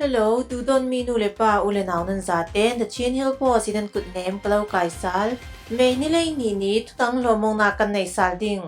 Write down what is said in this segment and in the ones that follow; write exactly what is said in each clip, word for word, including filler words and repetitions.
Hello, tu dawn mi nu le pa, u le nau nan zaten The Chin Hill Post in an kut nem ka lo kai sal. May ni lei ni ni thuthang hlawmawkna kan nei sal ding.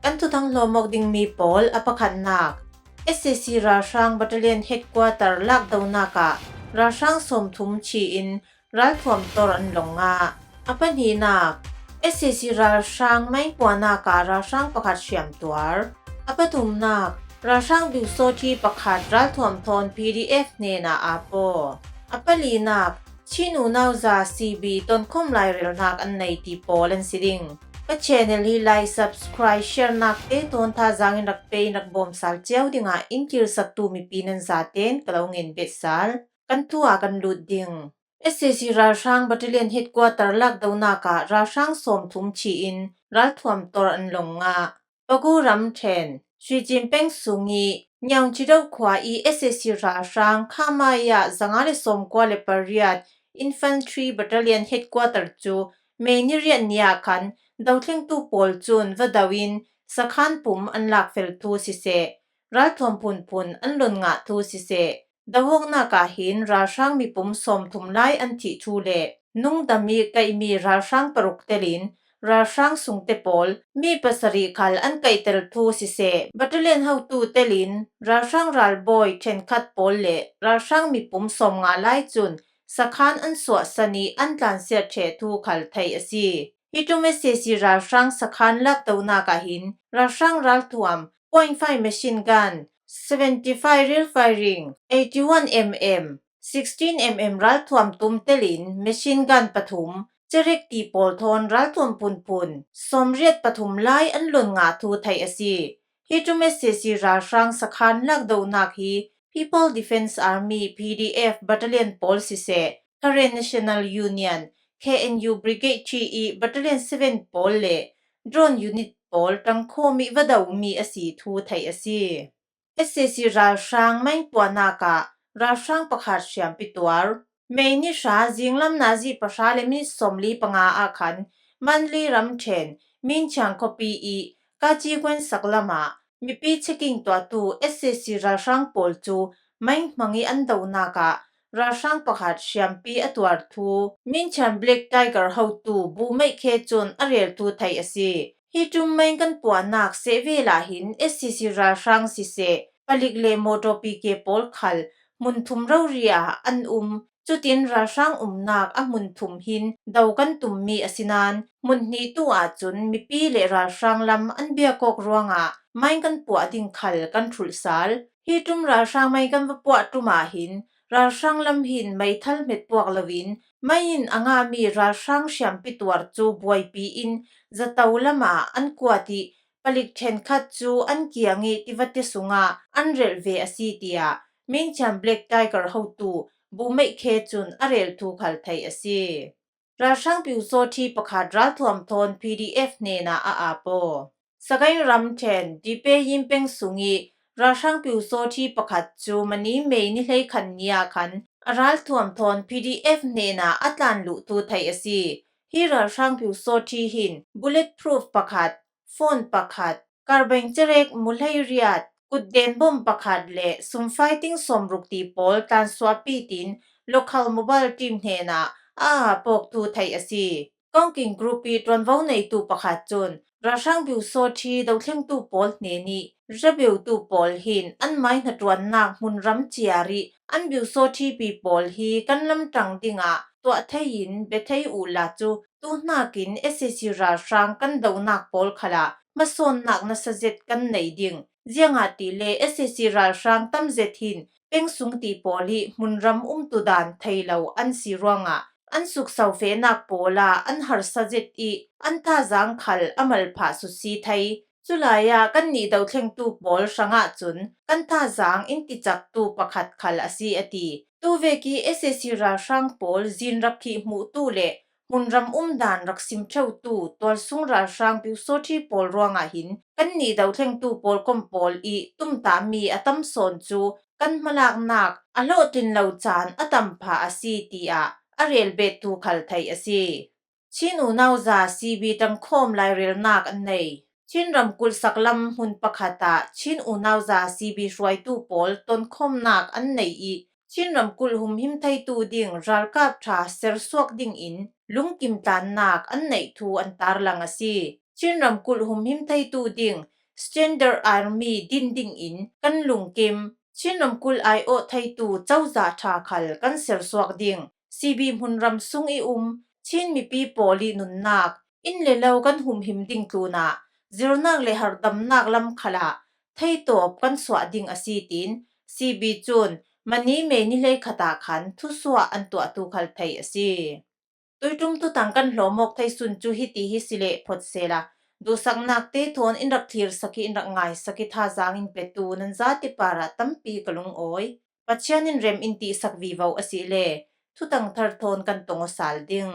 Kan thuthang hlawmawk ding mi pawl a pakhatnak, S A C ralhrang battalion headquarter lakdonak ah ralhrang sawmthum chi in ralthuam tawr an lawng ngah. A pahnihnak, S A C ralhrang mine puahnak ah ralhrang pakhat hriam tuar. A pathumnak, ralhrang biusawthi pakhat ralthuam thawn P D F hnenah aa paw. A palinak, Chin unau za C B tonkhawm lairelnak an nei ti pawl an si ding. Ka channel hi like, subscribe, share nak te tawn thazang in rak pe in rak bawm sal ciau dingah in kilsaktu mipi nan zaten ka lo ngen bet sal. Kan thu ah kan lut ding. S A C ralhrang battalion headquarter lakdonak ah ralhrang sawmthum chi in ralthuam tawr an lawng ngah. Pagu ramṭhen, Shwe Chin peng sung i Nyaungchido khua i S A C ralhrang Khamaya zanga le sawmkua le pariat Infantry Battalion Headquarter cu May ni riat ni ah khan dothlengtu pawl cun va do in sakhan pum an lakfel thu siseh, ralthuam phunphun an lon ngah thu siseh, dohawknak ah hin ralhrang mipum sawmthum lai an thih thu le nungdam i kaihmi ralhrang paruk telin ralhrang sungte pawl mi pasarih khal an kaihtel thu siseh, battalion hotu telin ralhrang ralbawi ṭhenkhat pawl le ralhrang mipum sawmnga lai cun sakhan an suahsan i an tlansiat ṭheh thu khal theih a si. Hi ṭum S A C ralhrang sakhan lakdonak ah hin ralhrang ralthuam point five machine gun, seventy five real firing, eighty one M M, sixteen M M ralthuam tum telin machine gun pathum, cherek ti pawl thawn ralthuam phunphun sawmriat pathum lai an lon ngah thu theih a si. Hi ṭum S A C ralhrang sakhan lakdonak hi People Defence Army, P D F, battalion pawl siseh, Karen National Union, K N U Brigade three i Battalion seven pawl le drone unit pawl ṭangkhawm i va do mi a si thu theih a si. S A C ralhrang mine puahnak ah ralhrang pakhat hriampi tuar. May ni hra zinglam nazi pahra le minit sawmli panga ah khan Mandalay ramṭhen Minchiang khuapi i Kachi Gwen saklam ah mipi checking tuahtu S A C ralhrang pawl cu mine hmang i an donak ah ralhrang pakhat hriampi a tuar thu Minchiang Black Tiger hotu Bu Meih Khe cun a rel thu theih a si. Hi ṭum mine kan puahnak sehvel ah hin S A C ralhrang siseh, palik le mawṭawpi ke pawl khal hmun thum rori ah an um. Cutin ralhrang umnak a hmun thum hin do kan tummi a si nain hmun hnih tu ahcun mipi le ralhrang lam an biak awk ruangah mine kan puah ding khal kan ṭhulh sal. Hi ṭum ralhrang mine kan va puah ṭum ah hin ralhrang lam hin meithal hmet puak loin mine in a ngahmi ralhrang hriampi tuar cu buaipi in zato lamah an kuat i palik ṭhenkhat cu an kiang i tivate sungah an relh ve a si, tiah Minchiang Black Tiger hotu Bu Meih Khe cun a rel thu khal theih a si. Ralhrang piusawṭhi pakhat ralthuam thawn P D F hnenah a aa paw. Sagaing ramṭhen Dipe Yin peng sung i ralhrang piusawṭhi pakhat cu mani May ni hleikhat ni ah khan a ralthuam thawn P D F hnenah a tlan luh thu theih a si. Hi ralhrang piusawṭhi hin bullet proof pakhat, phone pakhat, karbeng cerek muhlei riat, kutden bom pakhat le sum fighting sawmruk ti pawl tlansuahpi tin local mobile team hnenah a aa pawk thu theih a si. Kongking Group i ṭuanvo neitu pakhat cun ralhrang biusawṭhi dothlengtu pawl hnen i rebeutu pawl hin an mai hnaṭuannak hmunram ciar i an biusawṭhipi pawl hi kan lamṭang dingah tuah thei in bia thei uhla cu tuhnakin S A C ralhrang kan donak pawl khalah hmasawnnak nasa zet kan nei ding. Ziangahtile S A C ralhrang tam zet hin peng sung ti pawl hi hmunram umtu dan thei lo an si ruangah an sukso fehnak pawl ah an harsa zet i an thazaang khal a malphah susi thei. Culai ah kannih dothlengtu pawl hrangah cun kan thazaang in ticaktu pakhat khal a si, a ti. Tuvek i S A C ralhrang pawl zin rak thih hmuhtu le hmunram um dan rak sim ṭheutu tualsung ralhrang piusawṭhi pawl ruangah hin kannih dothlengtu pawl kom pawl i tumtahmi a tam sawn cu kan hmalaknak a hlawhtlin lo caan a tam phah a si, tiah a relbettu khal theih a si. Chin unauza C B ṭangkhawm lairelnak an nei. Chin ramkulh saklam hmun pakhat ah Chin unauza C B hruaitu pawl tonkhawmnak an nei i Chin ramkulh humhim theitu ding ralkap ṭha sersuak dingin lungkim tlannak an neih thu an tarlang a si. Chin ramkulh humhim theitu ding Standard Army din dingin kan lungkim. Chin ramkulh aiawh theitu cozah ṭha khal kan sersuak ding. C B hmunram sung i um Chin mipi pawl i nunnak, inn le lo kan humhim ding tlunah zirnak le harhdamnak lam khalah theitawp kan suah ding a si, tiin C B cun mani May ni hleikhat ah khan thusuah an tuahtu khal theih a si. Tuiṭum thutang kan hlawm awk thei sun cu hiti hi si leh phawt sehla, duhsaknak te thawn in rak thlir sak i, in rak ngai sak i, thazaang in petu nan zate parah tampi ka lungawi. Pathian in rem in tihsak vivo a si le thutang thar thawn kan tong aw sal ding.